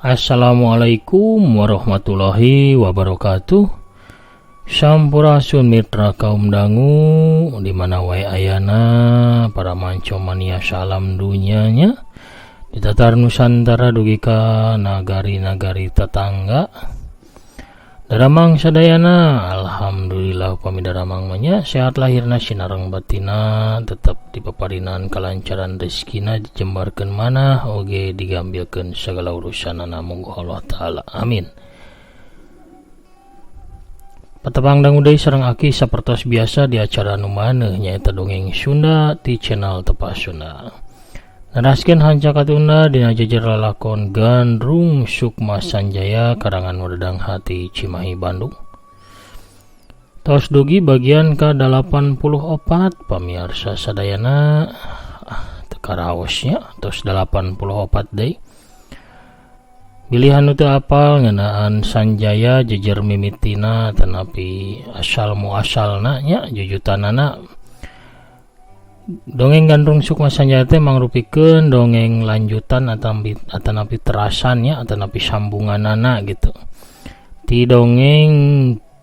Assalamualaikum warahmatullahi wabarakatuh. Sampurasun mitra kaum dangu di mana wae ayana para manco mania salam dunyanya di tatar Nusantara dugi ka nagari-nagari tetangga. Daramang sadayana, alhamdulillah upami daramang mah nya sehat lahirna sinareng batina tetep dipaparinan kalancaran rezekina dijembarkeun manah oge digambilkeun sagala urusanana mungguh Allah taala. Amin. Patepang dangu deui sareng aki sapertos biasa di acara nu maneuh nyaeta Dongeng Sunda ti channel Tepas Sunda. Neraskeun hanca katunda dina jejer lalakon Gandrung Sukma Sanjaya karangan Wedang Hati Cimahi Bandung. Tos dugi bagian ke-84 pamiarsa sadayana teu karaosnya tos 84 deui. Pilihan teu apal ngeunaan Sanjaya jejer mimitina tanapi asal muasalna nya jujutanana. Dongeng Gandrung Sukma Sanjaya teh mangrupikeun dongeng lanjutan atanapi terasannya atanapi sambunganana gitu. Ti dongeng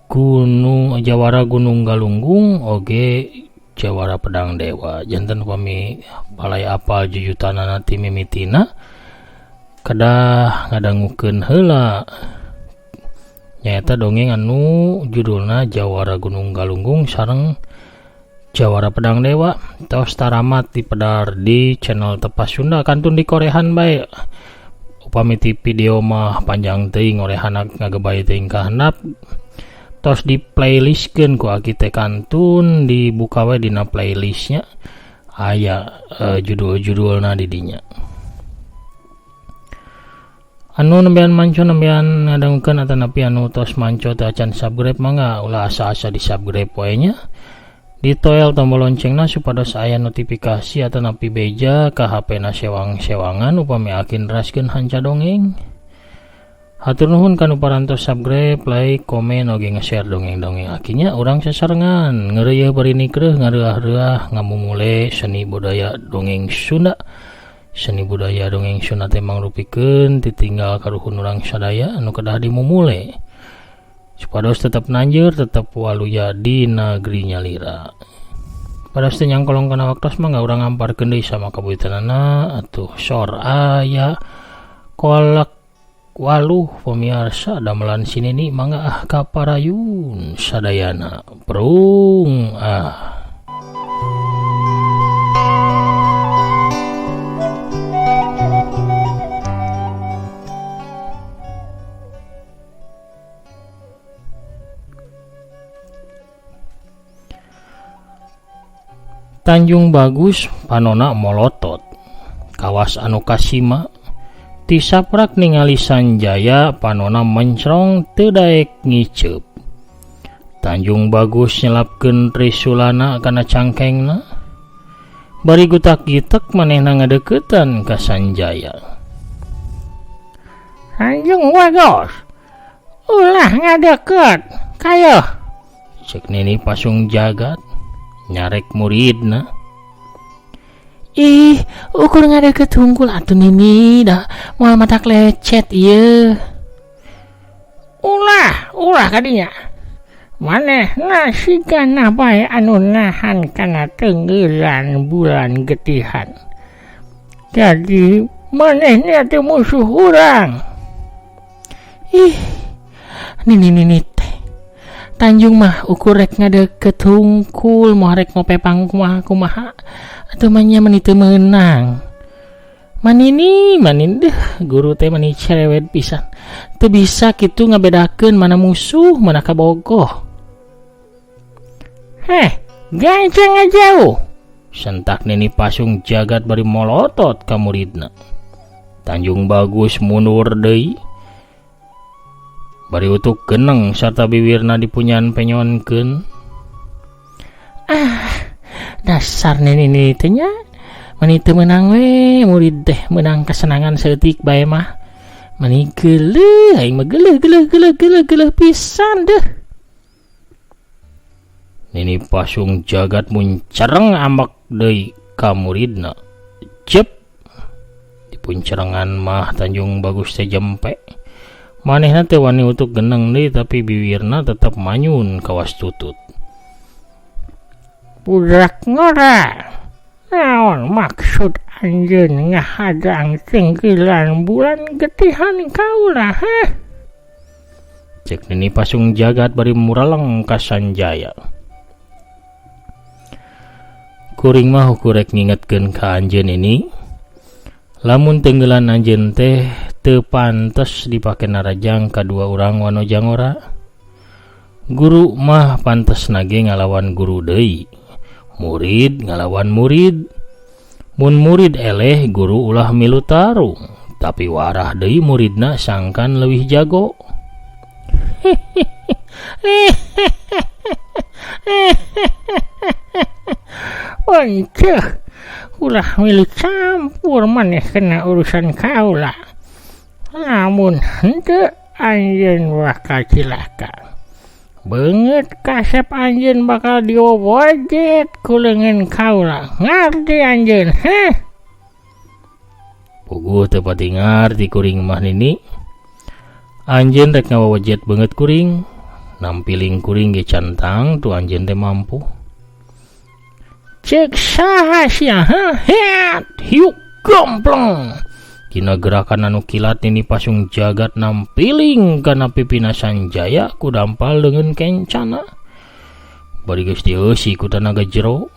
Gunung Jawara Gunung Galunggung oge Jawara Pedang Dewa. Janten upami palai apal jujutanana ti mimitina kedah ngadangukeun heula. Nyaeta dongeng anu judulna Jawara Gunung Galunggung sareng Jawara Pedang Dewa tos taramat di pedar di channel Tepas Sunda kantun dikorehan bae. Upami ti video mah panjang teuing ngorehan ngagebay teuing ka handap. Tos di playlistkeun ku aki teh kantun dibuka we dina playlistnya aya judul-judulna di dinya. Anu nembean manco nembean ngadangukeun atanapi anu tos manco teu acan subscribe mangga ulah asa-asa di subscribe wae nya. Ditoel tombol loncengna supados aya notifikasi atanapi beja ka HP na sewang-sewangan upami aki neraskeun hanca dongeng. Hatur nuhun kanu parantos subscribe, like, komen oge nge-share dongeng-dongeng akinya urang sasarengan ngeureuyeun bari nikreuh ngareuah-reuah ngamumule seni budaya dongeng Sunda. Seni budaya dongeng Sunda teh mangrupikeun titinggal karuhun urang sadaya anu kedah dimumule supados tetep nanjeur tetep waluya di negeri nyalira. Pados teu nyangkolong kana waktos mah urang ngamparkeun deui sama kabuyutanana atuh sor aya kolak waluh pemirsa damelan sinini mangga ah kaparayun sadayana prung ah. Tanjung Bagus panona molotot kawas anu kasima tisaprak ningali Sanjaya panona mencrong teu daek ngiceup. Tanjung Bagus nyelapkeun trisulana kana cangkengna bari gutak-gitek manehna ngadeuketan ka Sanjaya. Tanjung Bagus ulah ngadeukeut kayo cek nini pasung jagat nyarek muridna. Ih, ukur ngadeukeut hungkul atuh nini dah moal matak lecet ieu. Ulah, ulah kadinya. Manehna sigana bae anu nahan kana tenggelan bulan getihan. Jadi manehna teh musuh urang. Ih, nini nini teh. Tanjung mah ukur rek ngadeukeut hungkul moal rek ngopepang kumaha kumaha. Atuh mah nya meni teu meunang. Manini, manin deh, guru teh meni cerewet pisan. Teu bisa kitu ngabedakeun mana musuh, mana kabogoh. Heh, gancang ngajauh. Sentak Nini Pasung Jagat bari molotot ka muridna. Tanjung Bagus mundur deui. Bari utuk geneng sarta biwirna dipunyan penyonkeun. Ah, dasar nini teh nya. Meni teu meunang we murid teh meunang kesenangan saeutik bae mah. Meni geuleuh aing mah geuleuh geuleuh geuleuh geuleuh geuleuh pisan deuh. Nini Pasung Jagat muncereng ambek deui ka muridna. Jep. Dipuncerengan mah Tanjung Bagus teh jempe. Manehna teh wani utuk geneng deui tapi biwirna tetep manyun kawas tutut. Budak ngora. Naon maksud anjeun ngahadang cengkilan bulan getihan kaula, hah? Cek Nini Pasung Jagat bari muraleng ka Sanjaya. Kuring mah ukur rek ngingetkeun ka anjeun ini. Lamun tenggelan anjeun teh teu pantes dipake narajang kadua urang wanoja ngora. Guru mah pantes nage ngalawan guru deui. Murid ngalawan murid. Mun murid eleh guru ulah milu tarung, tapi warah deui muridna sangkan leuwih jago. Wenceuh, ulah milu campur maneh kena urusan kaula. Lamun henteu anjeun bakal cilaka. Beungeut kasep anjeun bakal diwowojet ku leungeun kaula. Ngarti anjeun, heh? Puguh teu pati ngarti kuring mah nini. Anjeun rek ngawowojet beungeut kuring, nampiling kuring ge can tangtu anjeun teh mampu. Cek saha sia, heh? Heat, hiuk gompleng. Dina gerakan anu kilat Nini Pasung Jagat nampiling kana pipina Sanjaya ku dampal leungeun kencana. Bari geus dieusi ku tanaga jero.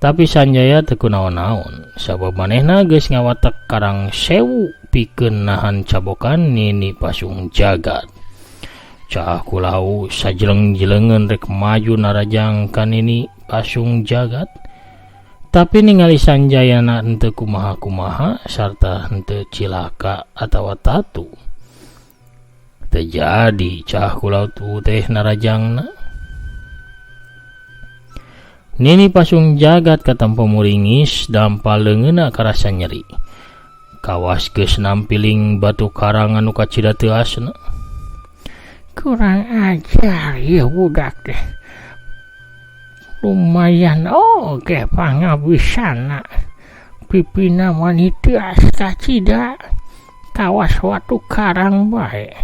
Tapi Sanjaya teu kunaon-naon sabab manehna geus ngawatek karang sewu pikeun nahan cabokan Nini Pasung Jagat. Caah kulau sajeleng-jelengeun rek maju narajang ka Nini Pasung Jagat. Tapi ningali Sanjayana henteu kumaha-kumaha sarta henteu cilaka atawa tatu. Teu jadi caah kulau teh narajangna. Nini Pasung Jagat katempo muringis dampal leungeunna karasa nyeri. Kawas geus nampiling batu karang anu kacida teuasna. Kurang ajar ieu budak teh. Lumayan oge pangabisana. Pipina mani teuas kacida. Kawas watu karang bae.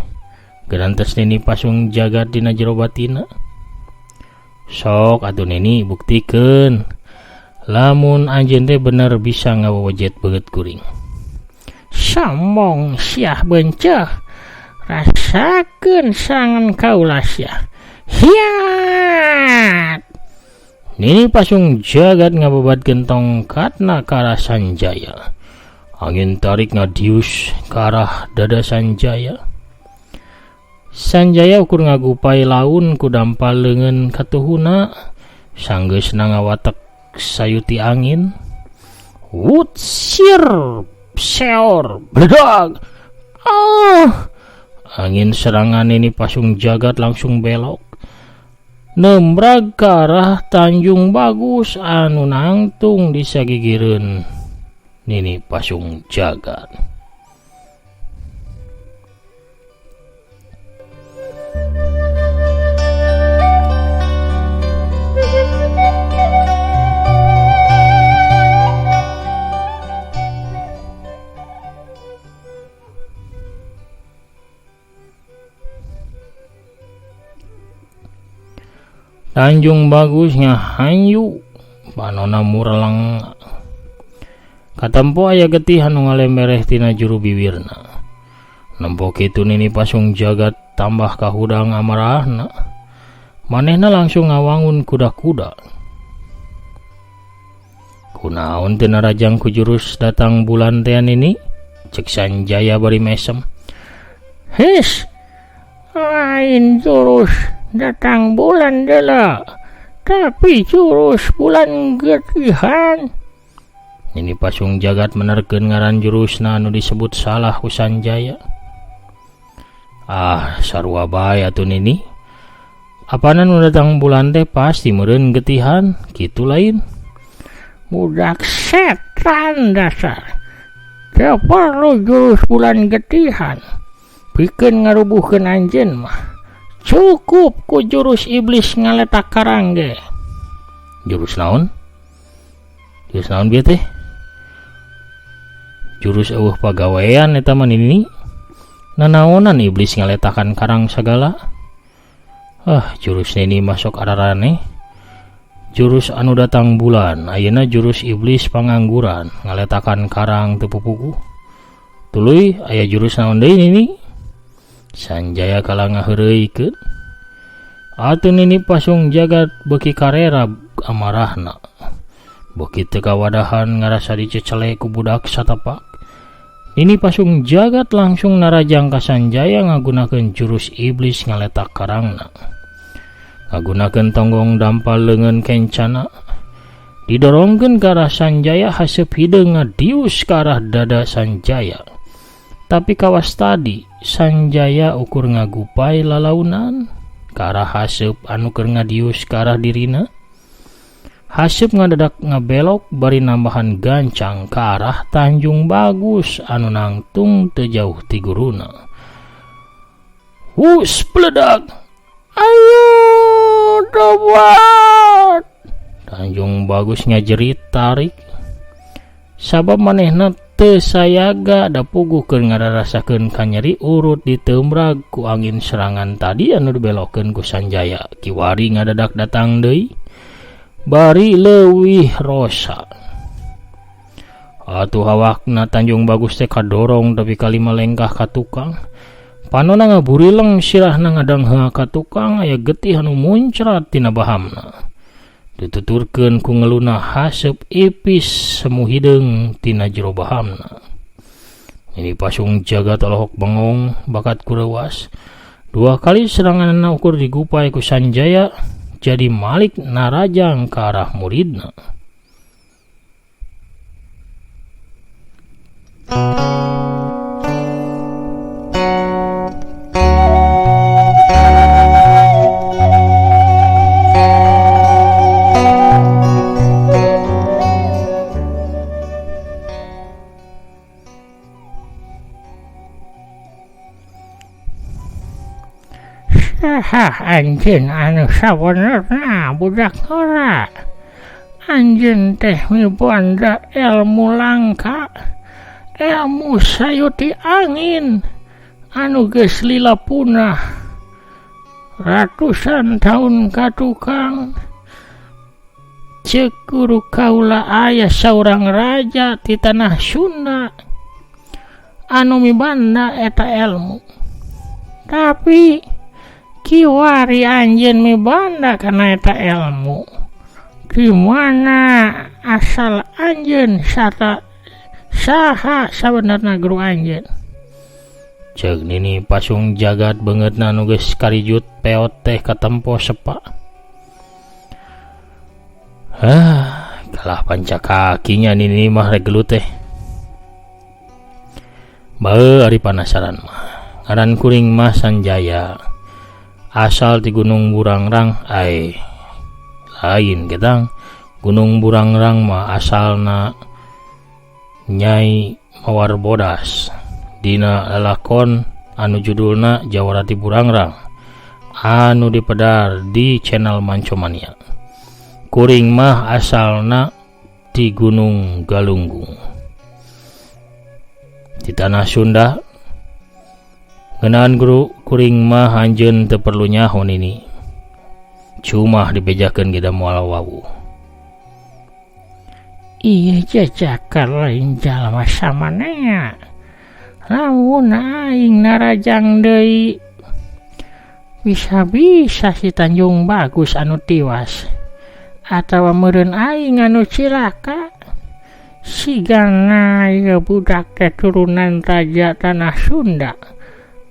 Gerantes Nini Pasung Jagat dina jero batina. Sok atuh Nini buktikeun. Lamun anjeun teh bener bisa ngawewejet beungeut kuring. Sombong siah benceuh. Rasakeun sangan kaula siah. Hiat. Nini Pasung Jagat ngababatkeun tongkatna ka arah Sanjaya. Angin tarik ngadius ka arah dada Sanjaya. Sanjaya ukur ngagupai laun ku dampal leungeun katuhuna, sanggeusna ngawatek sayuti angin. Wut sir seor bledag. Ah! Angin serangan Nini Pasung Jagat langsung belok. Nembrag ka arah Tanjung Bagus anu nangtung di sagigireun Nini Pasung Jagat. Tanjung Bagus ngahanyu panona mureleng. Katempo aya getih anu ngalemereh tina juru biwirna. Nempo kitu Nini Pasung Jagat tambah kahudang amarahna. Manehna langsung ngawangun kuda-kuda. Kunaon teu narajang ku jurus datang bulan teh Nini? Cek Sanjaya bari mesem. His, lain jurus datang bulan deuleu. Tapi jurus bulan getihan. Nini Pasung Jagat menerkeun ngaran jurusna anu disebut salah ku Sanjaya. Ah, sarua bae atuh Nini. Apana nu datang bulan teh pasti meureun getihan, kitu lain. Budak setan dasar. Teu perlu jurus bulan getihan. Pikeun ngarubuhkeun anjeun mah. Cukup ku jurus iblis ngaletak karang ge. Jurus naon? Jurus naon bieu teh? Jurus eueuh pagawean eta mah Nini. Nanaonan iblis ngaletakan karang sagala. Ah, jurus Nini masuk araraneh. Jurus anu datang bulan, ayeuna jurus iblis pangangguran ngaletakan karang teu pupuguh. Tuluy aya jurus naon deui Nini? Sanjaya kala ngaheureuykeun. Atuh Nini Pasung Jagat beuki karera amarahna. Beuki teu kawadahan ngarasa dicecele ku budak satapak. Nini Pasung Jagat langsung narajang ka Sanjaya ngagunakeun jurus iblis ngaletak karangna. Ngagunakeun tonggong dampal leungeun kencana. Didorongkeun ka arah Sanjaya haseup hideung ngadius ka arah dada Sanjaya. Tapi kawas tadi Sanjaya ukur ngagupai lalaunan ka arah haseup anu keur ngadius ka arah dirina. Haseup ngadadak ngabelok bari nambahan gancang ka arah Tanjung Bagus anu nangtung teu jauh ti guruna. Hus peledak. Ayo tobat. Tanjung Bagus ngajerit tarik. Sabab manehna teu sayaga da puguh keur ngararasakeun kanyeri urut diteumrag ku angin serangan tadi anu dibelokkeun ku Sanjaya. Kiwari ngadadak datang deui. Bari leuwih rosa. Atuh awakna Tanjung Bagus teh kadorong tapi kalima lengkah ka tukang. Panona ngaburileng sirahna ngadangheung ka tukang aya getih anu muncrat tina bahamna. Dituturkeun ku ngeluna haseup ipis semu hideung tina jero bahamna. Nini Pasung Jagat olohok bengong bakat ku reuas. Dua kali seranganna ukur digupai ku Sanjaya jadi malik narajang ka arah muridna. Saha anjeun anu sabenerna budak ngora? Anjeun teh mibanda ilmu langka, ilmu sayuti angin anu geus lila punah ratusan tahun ka tukang. Ceuk guru kaula aya saurang raja ti tanah Sunda anu mibanda eta ilmu. Tapi kiwari anjeun mibanda kana eta ilmu. Di mana asal anjeun sarta saha sabenerna guru anjeun? Ceuk Nini Pasung Jagat beungeutna nu geus karijut peot teh katempo sepa. Hah, kalah panca kakinya Nini mah rek gelut teh. Bae ari panasaran mah. Ngaran kuring mah Sanjaya. Asal ti Gunung Burangrang, ai lain getang. Gunung Burangrang mah asalna Nyai Mawar Bodas dina lalakon anu judulna Jawara ti Burangrang anu dipedar di channel Mancomania. Kuring mah asalna ti Gunung Galunggung di tanah Sunda. Ngeunaan guru kuring mah anjeun teu perlu nyaho Nini. Cuma dibejakeun ge da moal wawuh. Ieu jajaka lain jalma samanea. Lamun aing narajang deui bisa-bisa si Tanjung Bagus anu tiwas atawa meureun aing anu cilaka. Sigana ieu budak teh turunan raja tanah Sunda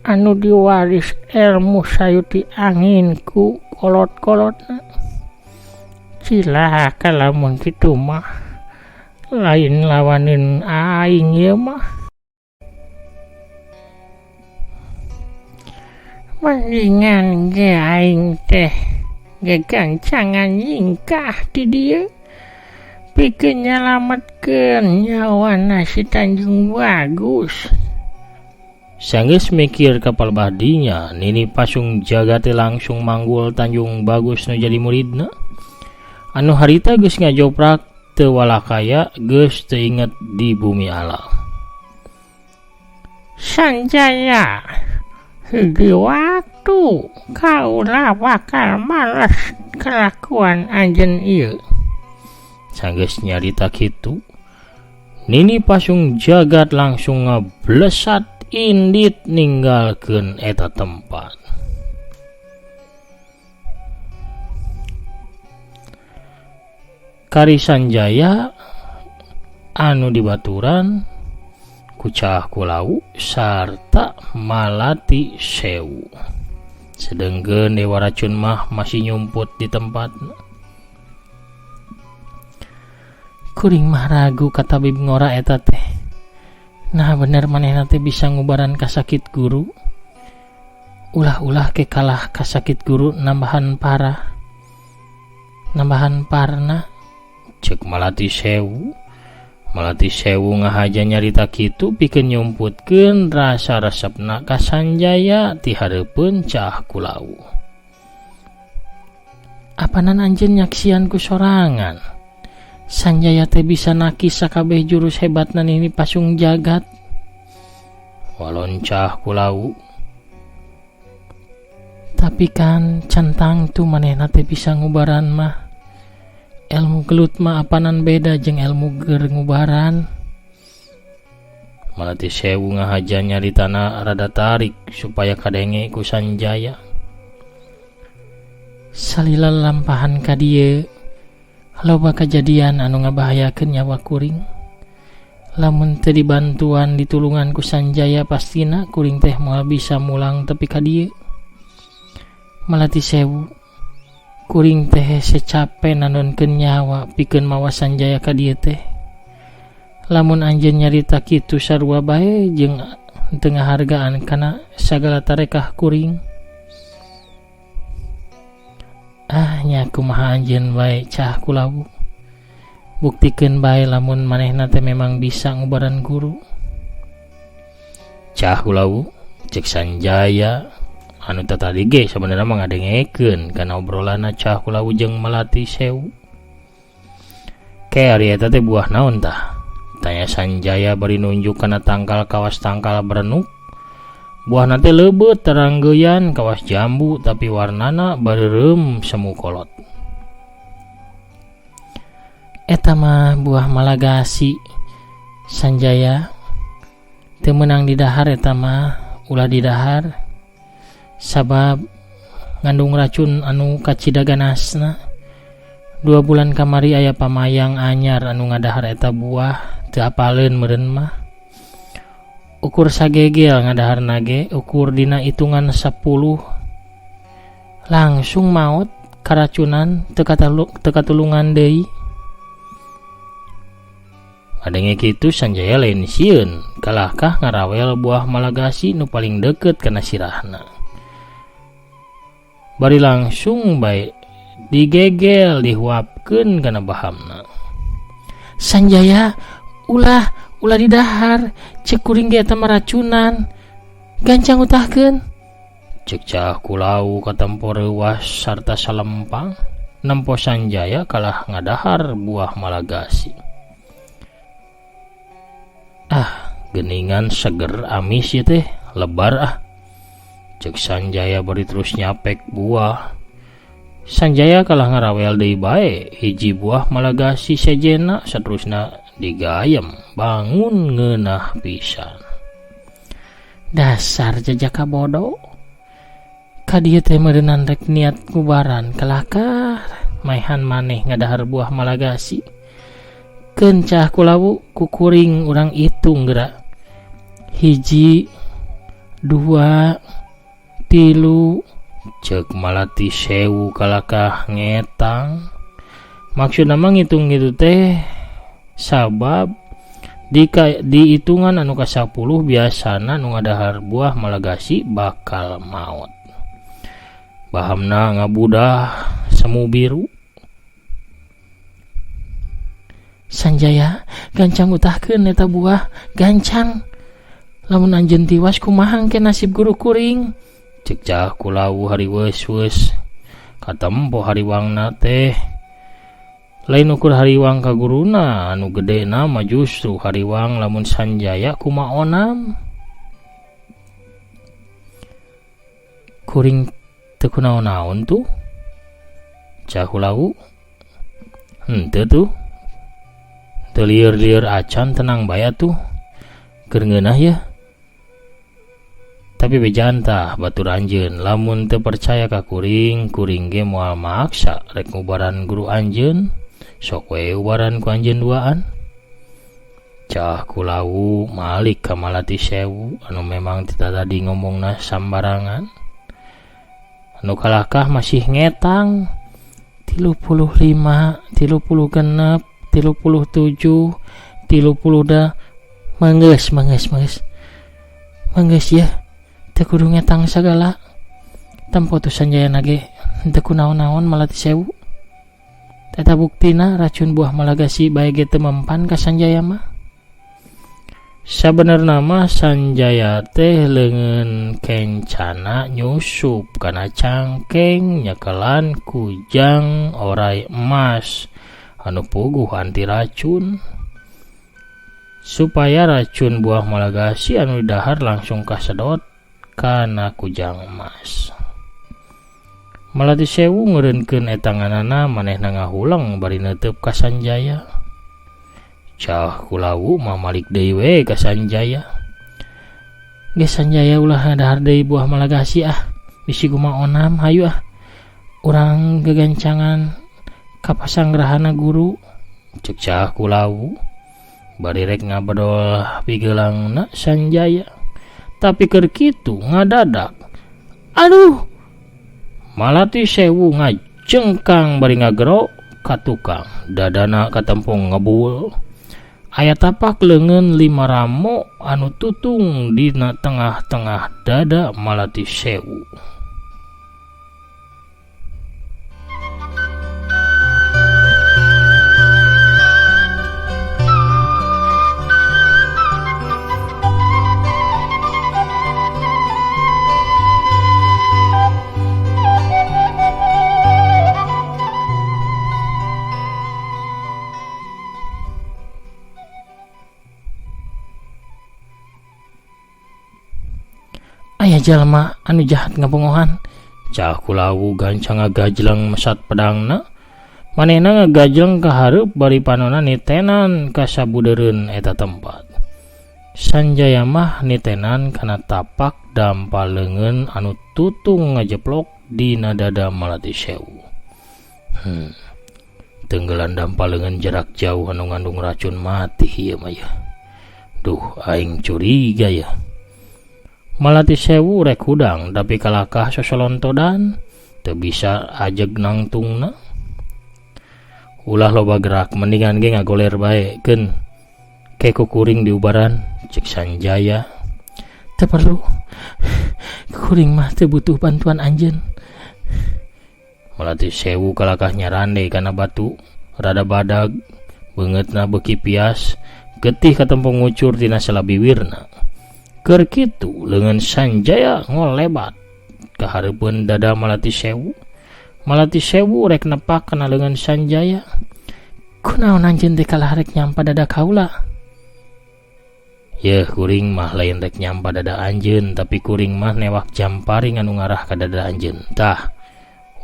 anu diwaris ilmu sayuti angin ku kolot-kolotna. Cilaka lamun kitu mah. Lain lawaneun aing ieu mah. Mendingan ge aing teh gagancangan nyingkah ti dieu pikeun nyalametkeun nyawana si Tanjung Bagus. Sanggeus mikir ka palebah dinya, Nini Pasung Jagat teh langsung manggul Tanjung Bagus nu jadi muridna. Anu harita geus ngajoprak teu walakaya geus teu inget di bumi alam. Sanjaya, hiji waktu kaula bakal males kalakuan anjeun ieu. Sanggeus nyarita kitu, Nini Pasung Jagat langsung ngablesat indit ninggalkeun eta tempat. Kari Sanjaya anu dibaturan ku Cah Kulawu sarta Malati Sewu. Sedengkeun Dewa Racun mah masih nyumput di tempatna. Kuring mah ragu ka tabib ngora eta teh. Nah bener manehna teh bisa ngubaran kasakit guru. Ulah-ulah ke kalah kasakit guru nambahan parah. Nambahan parna cek Malati Sewu. Malati Sewu ngahaja nyarita kitu pikeun nyumputkeun rasa resepna ka Sanjaya ti hareupeun Cah Kulawu. Apanan anjeun nyaksian ku sorangan. Sanjaya teh bisa nakis sakabeh jurus hebatna Nini Pasung Jagat. Waloncah Kulawu. Tapi kan centang tu manehna teh bisa ngubaran mah. Ilmu gelut mah apanan beda jeung ilmu ger ngubaran. Malati Sewu ngahaja nyaritana rada tarik supaya kadenge ku Sanjaya. Salila lampahan ka dieu, loba kajadian anu ngabahayakeun nyawa kuring. Lamun teu dibantuan ditulungan ku Sanjaya pastina kuring teh moal bisa mulang tepi ka dieu. Malati Sewu, kuring teh hese cape nanonkeun nyawa pikeun mawa Sanjaya ka dieu teh. Lamun anjeun nyarita kitu sarua bae jeung teu ngahargaan kana sagala tarekah kuring. Ah nya kumaha anjeun bae Cah Kulawu. Buktikeun bae lamun manehna teh memang bisa ngubaran guru. Cah Kulawu cek Sanjaya anu tatadi ge sabenerna mah ngadengekeun kana obrolanna Cah Kulawu jeung Malati Sewu. Ke ari eta teh buah naon tah? Tanya Sanjaya bari nunjuk kana tangkal kawas tangkal berenuk. Buahna teh leubeut teranggeyan kawas jambu tapi warnana bareureum semu kolot. Eta mah buah malagasi Sanjaya. Teu meunang didahar eta mah, ulah didahar sabab ngandung racun anu kacida ganasna. 2 bulan kamari aya pamayang anyar anu ngadahar eta buah teu apaleun meureun mah. Ukur sagegel ngadahar nage, ukur dina hitungan 10 langsung maot karacunan teu katulungan deui. Ngadenge kitu Sanjaya lain sieun, kalahkah ngarawel buah malagasi nu paling deukeut kana sirahna. Bari langsung bae digegel dihuapkeun kana bahamna. Sanjaya, ulah didahar, cek kuring ge eta meracunan. Gancang utahkeun. Cek Cah Kulawu katempo reuwas sarta salempang, nempo Sanjaya kalah ngadahar buah malagasi. Ah, geningan seger amis ieu teh, lebar ah. Cek Sanjaya bari terus nyapek buah. Sanjaya kalah ngarawel deui bae, hiji buah malagasi sejena saterusna digayem bangun ngeunah pisan. Dasar jajaka bodoh. Ka dieu teh meureunnan rek niat ngubaran kalahkah maehan maneh ngadahar buah malagasi. Keun Cah Kulawu kukuring urang itung geura. 1, 2, 3 cek Malati Sewu kalakah ngetang. Maksudna mah ngitung kitu teh sabab di dihitungan anu ka-10 biasana nu ngadahar buah malagasi bakal maot. Bahamna ngabudah semu biru. Sanjaya gancang utahkeun eta buah gancang. Lamun anjeun tiwas kumaha engke nasib guru kuring? Cek cah kulawu hariweus-weus. Katempo hariwangna teh. Lain ukur hariwang ka guruna anu gedena mah justru hariwang lamun Sanjaya kumaha onam. Kuring teu kunaon-naon tuh. Cah kulawu. Henteu tuh. Teu lieur-lieur acan tenang bae atuh. Keur ngeunah yeuh. Tapi bejaan tah batur anjeun lamun teu percaya ka kuring, kuring ge moal maksa rek ngubaran guru anjeun. Sok we ubaran ku anjeun duaan. Cah kulawu malik ka Malati Sewu anu memang teu tadi ngomongna sambarangan. Anu kalakah masih ngetang 35, 36, 37, 30 manggeus manggeus manggeus. Manggeus yeuh. Teu kudu ngetang sagala. Tempo tu Sanjaya nage henteu kunaon-naon Malati Sewu. Eta buktina racun buah malagasi bae ge teu mempan ka Sanjaya mah. Sabenerna mah Sanjaya teh leungeun kencana nyusup kana cangkeng nyekelan kujang orai emas anu puguh anti racun. Supaya racun buah malagasi anu didahar langsung kasedot kana kujang emas. Malati Sewu ngeureunkeun etanganana manehna ngahuleng bari neuteub ka Sanjaya. Cah kulawu mah malik deui we ka Sanjaya. Geus Sanjaya ulah ngadahar deui buah malagasi ah, bisi kumaha onam hayu ah. Urang gegancangan ka pasanggrahana guru, cek cah kulawu. Bari rek ngabedol pigeulangna Sanjaya. Tapi keur kitu ngadadak. Aduh. Malati Sewu ngajengkang bari ngagero ka tukang, dadana katempong ngebul. Aya tapak leungeun 5 ramo anu tutung dina tengah-tengah dada Malati Sewu. Aya jalma anu jahat ngabongohan. Cah kulawu gancang ngagajleng mesat pedangna. Manehna ngagajleng ka hareup bari panona nitenan ka sabudeureun eta tempat. Sanjaya mah nitenan kana tapak dampa leungeun anu tutung ngajeplok dina dada Malati Sewu. Tenggelan dampa leungeun jarak jauh anu ngandung racun mati ieu mah yeuh. Duh, aing curiga yeuh. Malati Sewu rek hudang tapi kalakah sosolontodan teu bisa ajeg nangtungna. Ulah loba gerak mendingan ge ngagoler bae keun ke kukuring diubaran cek Sanjaya. Teu perlu. Kuring mah teu butuh bantuan anjeun. Malati Sewu kalakah nyarande kana batu rada badag beungeutna beuki pias getih katempo ngucur tina salabiwirna. Keur kitu leungeun Sanjaya ngolebat ka hareupeun dada Malati Sewu. Malati Sewu rek nepak kana leungeun Sanjaya. Kunaon anjeun teh kalah rek nyampa dada kaula? Yeuh kuring mah lain rek nyampa dada anjeun, tapi kuring mah newak jamparing anu ngarah ka dada anjeun. Tah,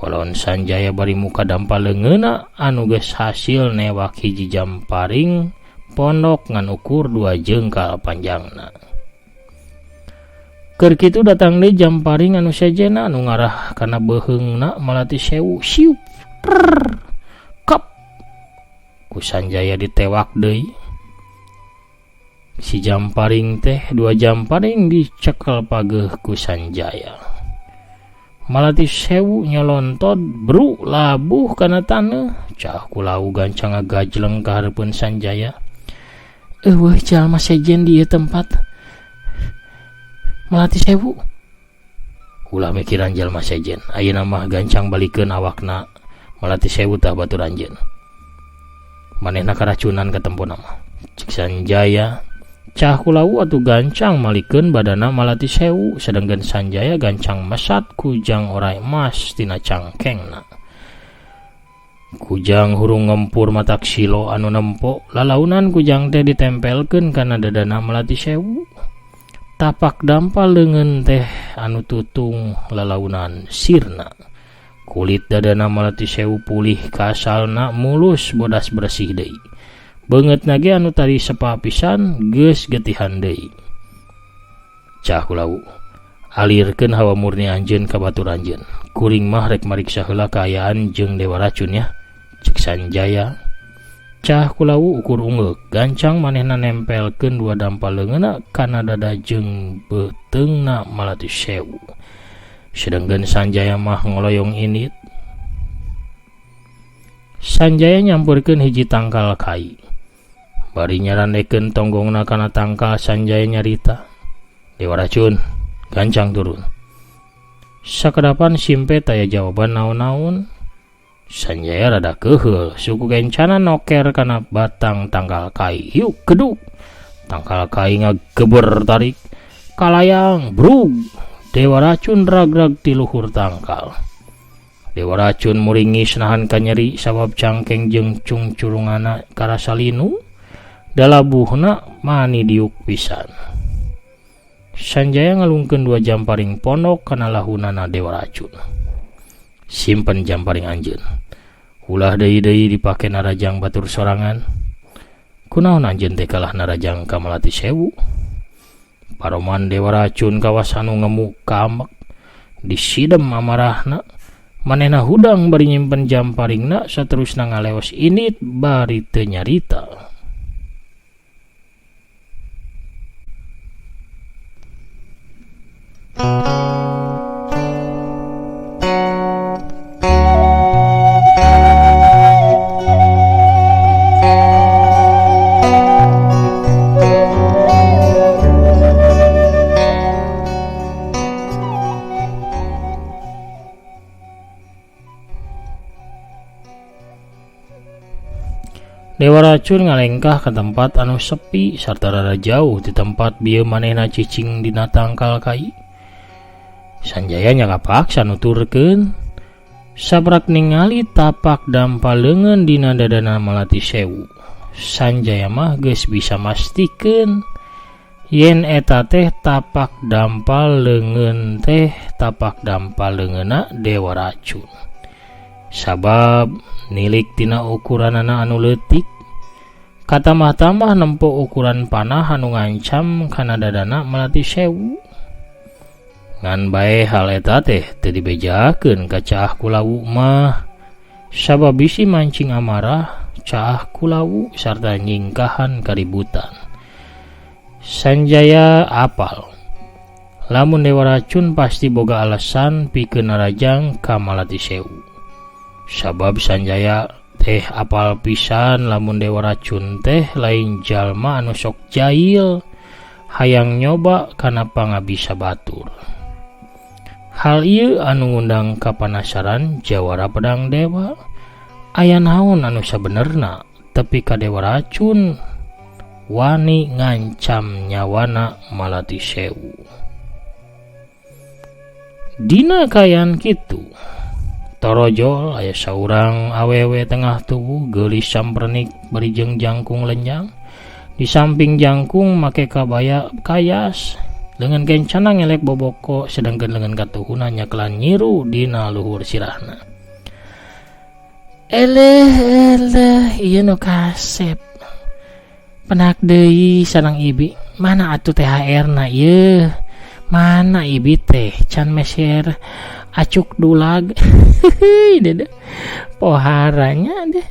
walon Sanjaya bari muka dampa leungeunna anu geus hasil newak hiji jamparing pondok ngan ukur 2 jengkal panjangna. Keur kitu datang deui jamparing anu sejena anu ngarah kana beuheungna Malati Sewu. Siup. Prrr. Kap. Ku Sanjaya ditewak deui. Si jamparing teh 2 jamparing dicekel pageuh ku Sanjaya. Malati Sewu nyolontod bru labuh kana taneuh. Cah kulawu gancang ngagajleng ka hareupeun Sanjaya. Eueuh jalma sejen di ieu tempat. Malati Sewu. Ulah mikiran jalma sejen. Ayeuna mah gancang balikeun awakna Malati Sewu tah batur anjeun. Manehna karacunan katempona mah. Cik Sanjaya. Cah kulawu atuh gancang malikeun badana Malati Sewu sedengkeun Sanjaya gancang mesat kujang orai emas tina cangkengna. Kujang hurung ngempur matak silo anu nempo, lalaunan kujang teh ditempelkeun kana dadana Malati Sewu. Tapak dampal leungeun teh anu tutung lalaunan sirna. Kulit dadana Malati Sewu pulih ka asalna mulus bodas bersih deui. Beungeutna ge anu tadi sepa pisan geus getihan deui. Cah kulawu, alirkeun hawa murni anjeun ka batur anjeun. Kuring mah rek mariksa heula kaayaan jeung dewa racun nya. Cek Sanjaya. Cah kulawu ukur ungeuk, gancang manehna nempelkeun dua dampal leungeunna kana dada jeung beuteungna Malati Sewu. Sedengkeun Sanjaya mah ngoloyong indit. Sanjaya nyampeurkeun hiji tangkal kai. Bari nyarandekeun tonggongna kana tangkal Sanjaya nyarita. Dewa racun, gancang turun. Sakedapan simpe taya jawaban naon-naon. Sanjaya rada keuheul, suku kencana noker kana batang tangkal kai. Hiuk keduk. Tangkal kai ngageber tarik. Kalayang, brug. Dewa racun rag-rag ti luhur tangkal. Dewa racun muringis nahan kanyeri sabab cangkeng jeung cungcurungana karasa linu. Dalabuhna mani diuk pisan. Sanjaya ngalungkeun dua jamparing pondok kana lahunana dewa racun. Simpen jamparing anjeun. Ulah deui-deui dipake narajang batur sorangan. Kunaon anjeun teh kalah narajang ka Malati Sewu? Paroman dewa racun kawas anu ngemuk kamek disidem amarahna. Manehna hudang bari nyimpen jamparingna saterusna ngaleos init bari teu nyarita. Dewa racun ngalengkah ke tempat anu sepi sarta rada jauh di tempat bieu manehna cicing dina tangkal kai. Sanjaya nya kapaksa nuturkeun. Sabrak ningali tapak dampal leungeun dina dadana Malati Sewu. Sanjaya mah geus bisa mastikeun yen eta teh tapak dampal leungeun teh tapak dampal leungeunna dewa racun. Sabab nilik tina ukuranana anu leutik, katamah-tamah nempo ukuran panah anu ngancam kana dadana Malati Sewu. Ngan bae hal eta teh teu dibejakeun ka Caah Kulawu mah, sabab bisi mancing amarah Caah Kulawu sarta nyingkahan kaributan. Sanjaya apal lamun dewa racun pasti boga alasan pikeun narajang ka Malati Sewu. Sabab Sanjaya teh apal pisan lamun dewa racun teh lain jalma anu sok jahil hayang nyoba kana pangabisa batur. Hal ieu anu ngundang kapanasaran jawara pedang dewa. Aya naon anu sabenerna tepi ka dewa racun wani ngancam nyawana Malati Sewu. Dina kaayaan kitu torojol aya saurang awewe tengah tubuh geulis sampernik bari jeung jangkung lenjang. Di samping jangkung make kabaya kayas, leungeun kencana ngelek boboko sedengkeun leungeun katuhuna nyakelan nyiru dina luhur sirahna. Eleh eleh ieu nu kasep. Penak deui sareng ibi. Mana atuh THR na ieu? Mana ibi teh can meser acuk dulag. Dede poharanya deh.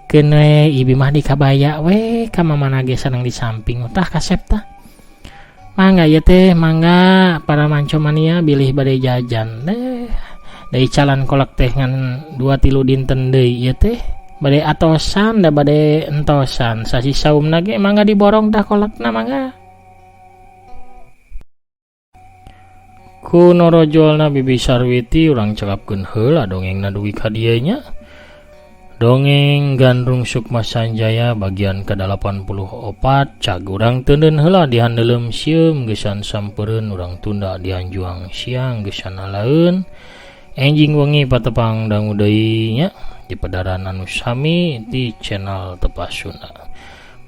Keun we ibi mah dikabaya we ka mamana ge sareng di samping tah kasep tah. Mangga ieu teh mangga para mancomania bilih bade jajan deh. Da icalan kolak teh ngan 2-3 dinten deui ieu teh bade atosan da bade entosan sasi saumna ge mangga diborong tah kolakna mangga. Ku norojolna Bibi Sarwiti urang cekapkeun heula dongengna dugi ka dieu nya. Dongeng Gandrung Sukma Sanjaya bagian ke-84 cag urang teuneun heula di handeuleum sieum geusan sampeureun urang tunda di hanjuang siang geusan alaeun. Enjing wengi patepang dangu deui nya di pedaran anu sami di channel Tepas Sunda.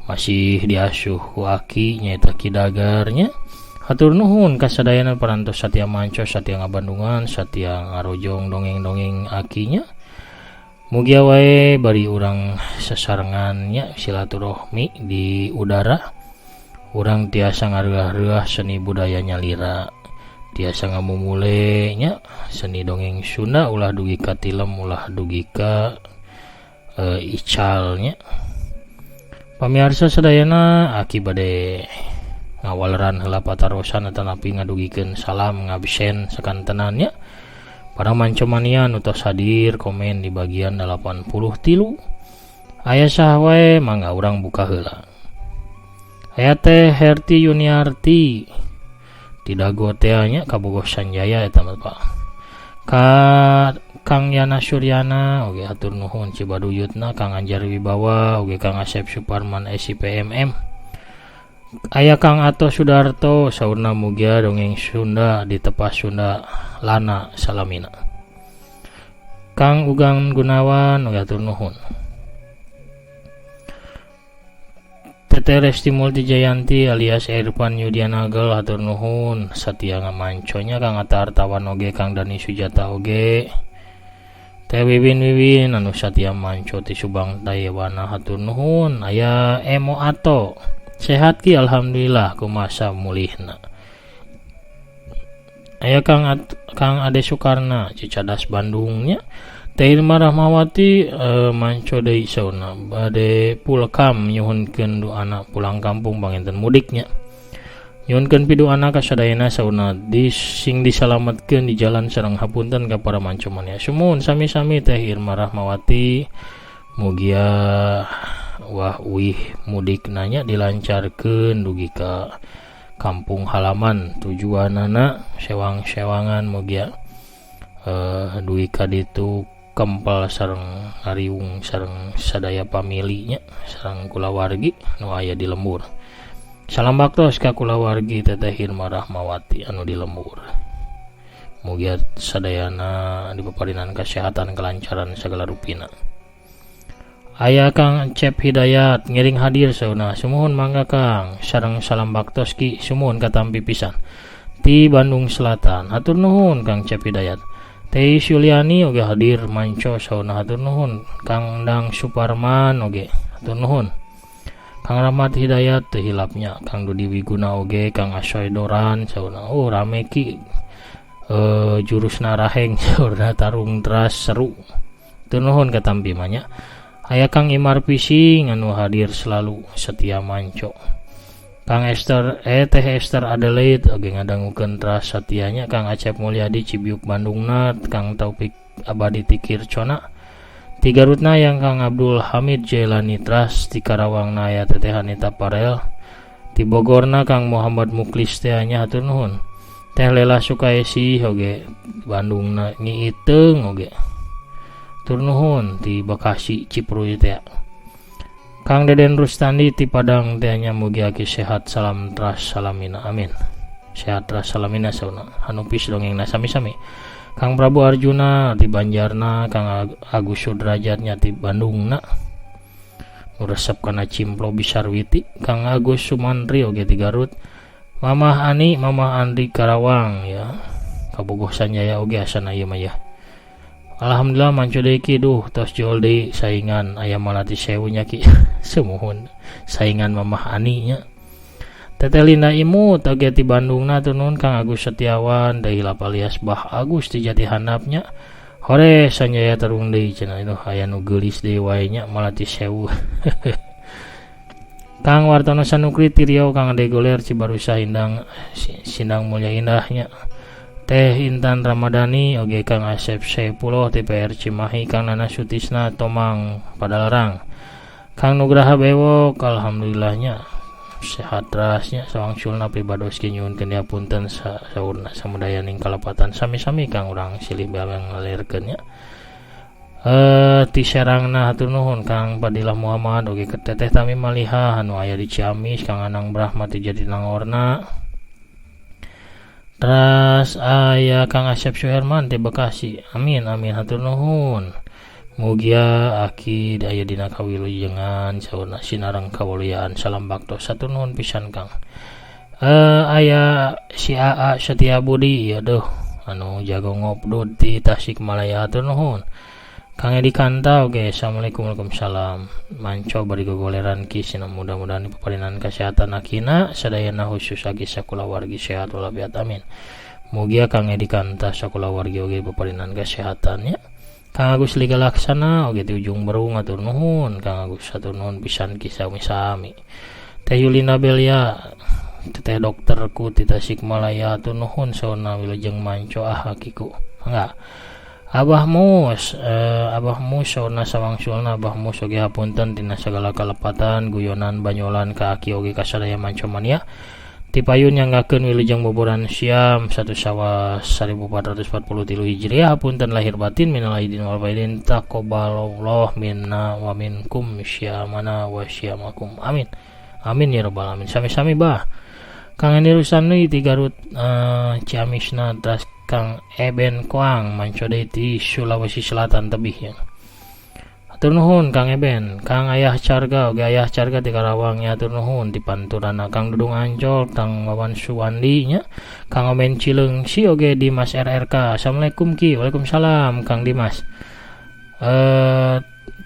Masih diasuh ku aki nyaeta Ki Dagar nya. Hatur nuhun kasadayana parantos satia manco, satia ngabandungan, satia ngarojong dongeng-dongeng akinya. Mugia wae bari urang sasarengan nya silaturahmi di udara. Urang tiasa ngareuah-reuah seni budaya nyalira. Tiasa ngamumule nya seni dongeng Sunda ulah dugi ka tilem ulah dugi ka ical nya. Pamiarsa sadayana aki bade ngawaleran heula patarosan atanapi ngadugikeun salam ngabsen sakantenan nya. Para mancomania nu tos hadir komen di bagian 83. Aya saha wae mangga urang buka heula. Aya teh Herti Yuniarti Tidago teh nya kabogoh Sanjaya eta mah Pak. Ka Kang Yana Suryana oge hatur nuhun Cibaduyutna, Kang Anjar Wibawa oge Kang Asep Suparman SIPMM. Aya Kang Ato Sudarto saurna mugia dongeng Sunda di Tepas Sunda Lana Salamina. Kang Ugang Gunawan oge hatur nuhun. Teteh Resti Multi Jayanti alias Irfan Yudianagel hatur nuhun satia ngamanconya Kang Atta Hartawan oge Kang Dani Sujata oge. Teh Wiwin Wiwin anu satia manco ti Subang Taiwana hatur nuhun. Aya Emo Ato sehat ki alhamdulillah kumasa mulihna. Aya Kang Ade Sukarna Cicadas Bandungnya. Teh Irma Rahmawati manco deui sauna bade pulkam nyuhunkeun doana pulang kampung panginten mudiknya. Nyuhunkeun piduana ka sadayana sauna sing disalametkeun di jalan sareng hapunten ka para manco mania. Sumuhun sami-sami Teh Irma Rahmawati mugia wah uih mudik nanya dilancarkeun dugi ka kampung halaman tujuanana sewang-sewangan mugia dugi ka ditu kempel sareng ngariung sareng sadaya pamilinya sareng kulawargi nu aya di lembur. Salam baktos ka kulawargi Teteh Irma Rahmawati anu di lembur. Mugia sadayana dipaparinan kesehatan kelancaran segala rupina. Aya Kang Cep Hidayat ngiring hadir sauna sumuhun mangga Kang sareng salam baktos ki sumuhun katampi pisan ti Bandung Selatan. Hatur nuhun Kang Cep Hidayat. Teh Suliani oge hadir manco sauna hatur nuhun. Kang Dang Suparman oge hatur nuhun. Kang Rahmat Hidayat teu hilapnya. Kang Dudi Wiguna oge Kang Asoy Doran sauna. Oh rame ki jurusna raheng sauna tarung teras seru. Hatur nuhun katampi mah nya. Aya Kang Imar Pising anu hadir selalu setia manco. Kang Esther Teh Esther Adelaide oge ngadangukeun teras satianya. Kang Acep Mulyadi Cibiuk Bandungna, Kang Taufik Abadi Tikir Cona ti Garutna yang Kang Abdul Hamid Jailani teras ti Karawangna aya Teteh Anita Parel ti Bogorna Kang Muhammad Muklis teh nya hatur nuhun. Teh Lela Sukaesi oge Bandungna nyiiteung oge hatur nuhun ti Bekasi Ciprui teh. Kang Deden Rustandi ti Padang teh nya mugi aki sehat salam teras salamina amin. Sehat teras salamina sauna hanupis dongengna sami-sami. Kang Prabu Arjuna ti Banjarna, Kang Agus Sudrajatnya ti Bandungna. Nu resep kana cimplo Bisarwiti, Kang Agus Sumantri oge ti Garut. Mamah Ani, Mamah Andri Karawang ya. Kabogoh Sanjaya oge asana ieu mah ya. Alhamdulillah manco deui ki duh tos jol deui saingan aya malati sewu nya ki. Sumuhun saingan Mamah Ani nya. Teteh Linda Imut oge ti Bandungna tunun Kang Agus Setiawan deui hilap alias Bah Agus ti Jati Handapnya. Hore Sanjaya tarung deui cenah itu aya nu geulis deui wae nya malati sewu. Kang Wartono Sanukri ti Riau, Kang Ade Goler Cibarusah Indang Sindang Mulya Indahnya. Teh Intan Ramadhani oge Kang Asep Saepullah TPR Cimahi, Kang Nana Sutisna Tomang Padalarang, Kang Nugraha Bewok, alhamdulillahnya sehat terasnya. Sawangsulna pribados ge nyuhunkeun dihapunten saurna samudayaning kalepatan. Sami-sami Kang, urang silih ngalirkeun nya. Ti Serangna hatur nuhun Kang Fadilah Muhammad, oge ke Teteh Tami Maliha anu aya di Ciamis, Kang Anang Brahma ti Jatinangorna. Teras aya Kang Asep Suherman ti Bekasi. Amin amin, hatur nuhun. Mugia aki aya dina kawilujengan saurna, sinareng kawuliaan. Salam baktos, hatur nuhun pisan Kang. Aya si AA Setia Budi ya duh anu jago ngopdud di Tasikmalaya, hatur nuhun. Kang Edi Kanta oge, assalamualaikum. Waalaikumsalam. Manco bari gogoleran ki sina, mudah-mudahan dipaparinan kesehatan akina sadayana, khusus aki sakulawargi sehat walafiat, amin. Mugia Kang Edi Kanta sakulawargi oge dipaparinan kesehatan ya. Kang Agus Liga Laksana oge di Ujung Berung, hatur nuhun Kang Agus, hatur nuhun pisan ki, sami-sami. Teh Yulina Belia, teteh dokterku ti Tasikmalaya, hatur nuhun saurna, wilujeng manco ah akiku. Mangga Abah Mus, Abah Mus saurna, sawangsulna Abah Mus oge hapunten tina sagala kalepatan guyonan banyolan ka aki oge ka sadaya manco mania. Tipayun nyanggakeun wilujeng boboran siam 1 Syawal 1443 Hijriah, hapunten lahir batin, minal aidin wal faidin, taqabbalallahu minna wa minkum syamana wa syamakum, amin amin ya rabbal alamin. Sami-sami bah. Kang Eni Rusani ti Garut, Ciamisna. Teras Kang Eben Koang manco deui ti Sulawesi Selatan tebih ya. Hatur nuhun Kang Eben. Kang Ayah Carga oge, Ayah Carga ti Karawang ya, hatur nuhun di panturana. Kang Dudung Ancol, Kang Wawan Suwandi nya, Kang Omen Cileungsi oge Dimas RRK. Assalamualaikum Ki. Waalaikumsalam Kang Dimas.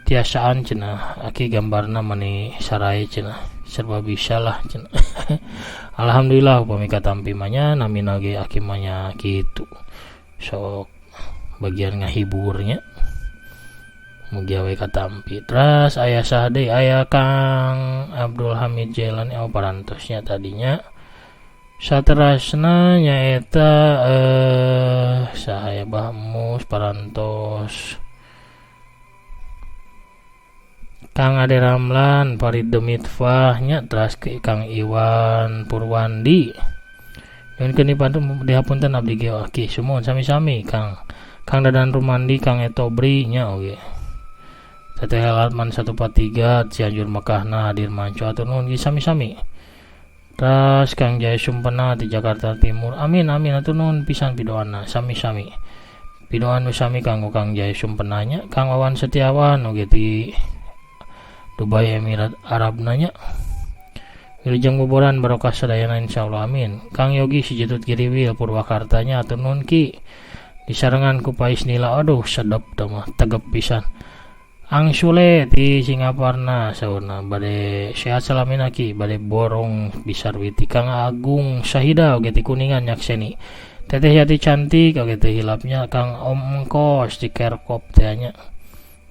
Tiasaan cenah aki gambarna mani sarai cenah, serba bisa lah cenah. Alhamdulillah upami katampi mah nya, namina ge aki mah nya kitu, sok bagian ngahiburnya, mugia we katampi. Terus aya saha deui? Aya Kang Abdul Hamid Jailani, oh parantosnya tadinya. Saterasna nyaeta saha ya? Bah Mus parantos, Kang Ade Ramlan, Farid Demitfah nya, teras ke Kang Iwan Purwandi. Nyuhunkeun dibantu dihapunten abdi ge aki. Sumuhun, sami-sami Kang. Kang Dadan Rumandi, Kang Etobri nya oge. Teteh Latman 143 Cianjur Mekahna hadir manco, hatur nuhun ki, sami-sami. Terus Kang Jaya Sumpena di Jakarta Timur. Amin amin, hatur nuhun pisan pidoana, sami-sami. Pidoan nu sami kanggo Kang Jaya Sumpena nya, Kang Wawan Setiawan oge di Dubai Emirat Arab nanya. Wilujeng boboran barokah sadayana insyaallah, amin. Kang Yogi Sijutut Giriwil Purwakartanya, hatur nuhun ki. Disarengan ku pais nila, aduh sedep teh mah, tegep pisan. Ang Sule di Singaparna saurna bade sehat salamina ki, bade borong bisarwiti. Kang Agung Sahida oge ti Kuningan nyakseni. Teteh Yati cantik oge teh hilapnya. Kang Om Engkos di Kerkop teh nya.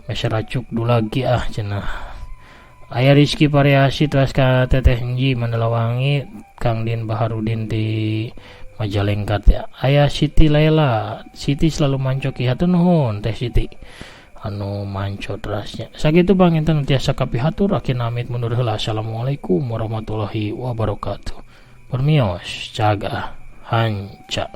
Meser racuk dulagi ah cenah. Aya Rizky Variasi, terus ka Teteh Enji Mandalawangi, Kang Din Baharudin di Majalengka teh. Aya Siti Laila, Siti selalu manco ki, hatur nuhun Teh Siti anu manco terasnya. Sakitu panginten tiasa kapihatur, aki namit mundur heula. Assalamualaikum warahmatullahi wabarakatuh. Permios, caga hanca.